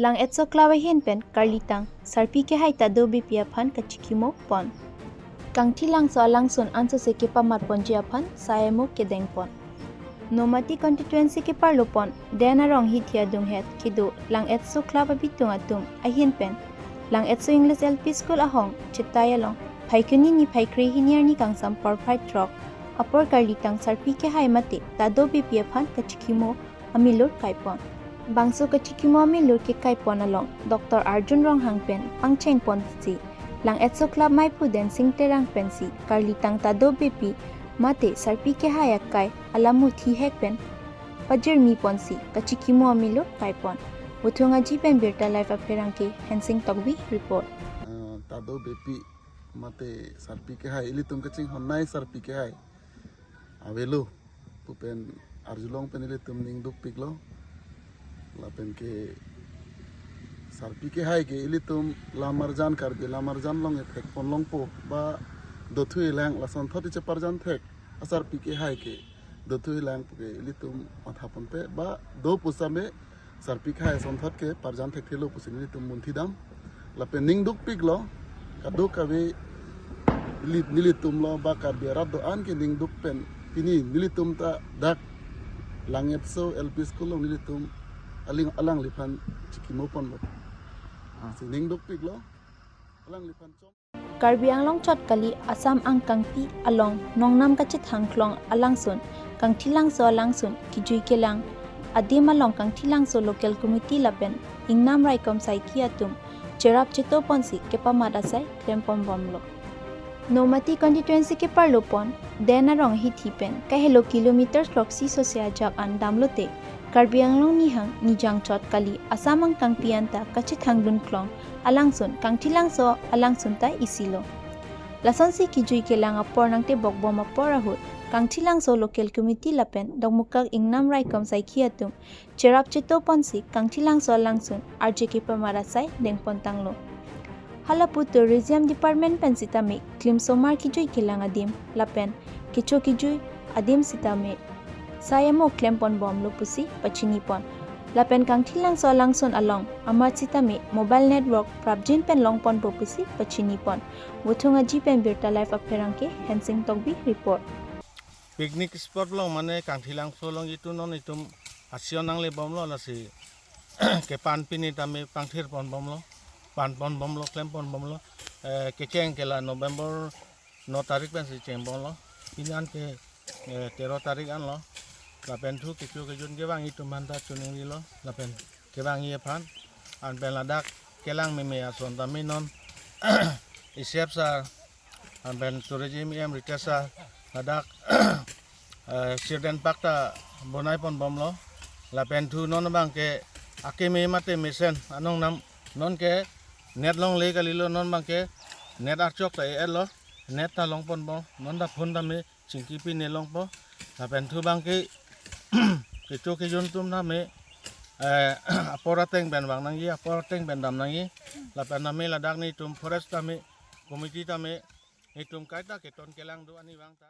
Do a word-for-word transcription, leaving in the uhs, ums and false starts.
Lang'etso Club ahin pen karlitang sarpi kehai Tado Beypi aphan kachikimo pon. Kangthilangso alangsun ansose kepamat ponji aphan C I M O kedeng pon. Nomati constituency keparlo pon Den Arong hithi adunghet kedo Lang'etso Club abitung atum ahin pen Lang'etso English L P School ahong chetai along Phaikuni niphai kre-hini arni kangsam porphai throk apor karlitang sarpi kehai mate Tado Beypi aphan kachikimo amilur kaipon. Bangso kachikimo amilur kekaipon along Doctor Arjun Ronghang pen pangcheng ponsi Lang'etso Club maiphu Densing Terang pensi karlitang Tado Beypi mate sarpi kehai akai alamu thihek pen pajirmi ponsi kachikimo amilur kaipon. Bothung Aji pen Birta Live apherangke Hensing Tokbi report. Ah, Tado Beypi mate sarpi kehai, ilitum kachinghon nai sarpi kehai avelo pu pen arjulong pen ilitum ning dukpiklo. Lapen ke sarpi kehai ke ilitum lamarjan, Karbi lamarjan along ethek ponlongpo, ba dothu elang lasonthot cheparjan thek asarpi kehai ke dothu elang pu ke ilitum matha ponpe, ba do pusitame sarpi kehai asonthot ke parjan thekthelo pusi nelitum munthidam. Lapen ning dukpiklo, kadokave ili- nelitumlo ba Karbi arat do-an ke ning duk pen pini nelitum ta dak Lang'etso L P School along nelitum aling alangliphan chikimo ponlo. Si ning dukpiklo, alangliphan chom. Karbi Anglong chot kali Assam angkangpi along nongnam kachethang klong alangsun Kangthilangso alangsun kijui kelang adim along Kangthilangso Local Committee lapen Ingnam Raikom Saikhi atum cherap cheto ponsi kepamat asai klem ponbomlo. Nomati constituency keparlo pon Den Arong hithi pen kahelo kilometer throksi sose ajak an damlote Karbi Anglong nihang nijang chot kali Assam angkangpi anta kachethangdun klong alangsun Kangthilangso alangsun ta isilo. Lasonsi kijui kelang apor nangtebok bom apor ahut Kangthilangso Local Committee lapen Dokmoka Ingnam Raikom Saikhi atum cherap cheto ponsi Kangthilangso alangsun arje kepamat asai dengpon tanglo. Halapu Tourism Department pen sitame klimsomar kijui kelang adim lapen kecho kijui adim sitame C I M O klem ponbomlo pusi pachini pon. Lapen Kangthilangso alangsun along amat sitame mobile network prapjin pen long ponpo pusi pachini pon. Bothung Aji pen Birta Live apherangke Hensing Tokbi report. Picnic spot along mane Kangthilangso along itum non itum asion nanglebomlo, lasi kepan pini tame pangthir ponbomlo, pan ponbomlo, klem ponbomlo. Eh, kecheng ke la November no tarik pensi chengbomlo. Pini an ke, eh, tero tarik anlo. Lapen thu kecho kejun kevang itum anta chuning rilo. Lapen kevang aphan an pen ladak kelang meme ason tame non isep sa an pen Tourism E M Ritesh sa ladak, eh, Children Park ta bonai ponbomlo. Lapen thu non abangke akeme mate mesen anong nam, non ke net longle kalilo, non abangke net archok ta e-etlo, net ta long ponbom, non ta phone tame chingki pine longpo. Lapen thu abangke kecho kejun atum tame, eh, apor ateng pen vang nangji, apor ateng pen dam nangji. Lapen tame ladak nelitum forest tame, committee tame, nelitum kaita keton kelang do ani vang ta.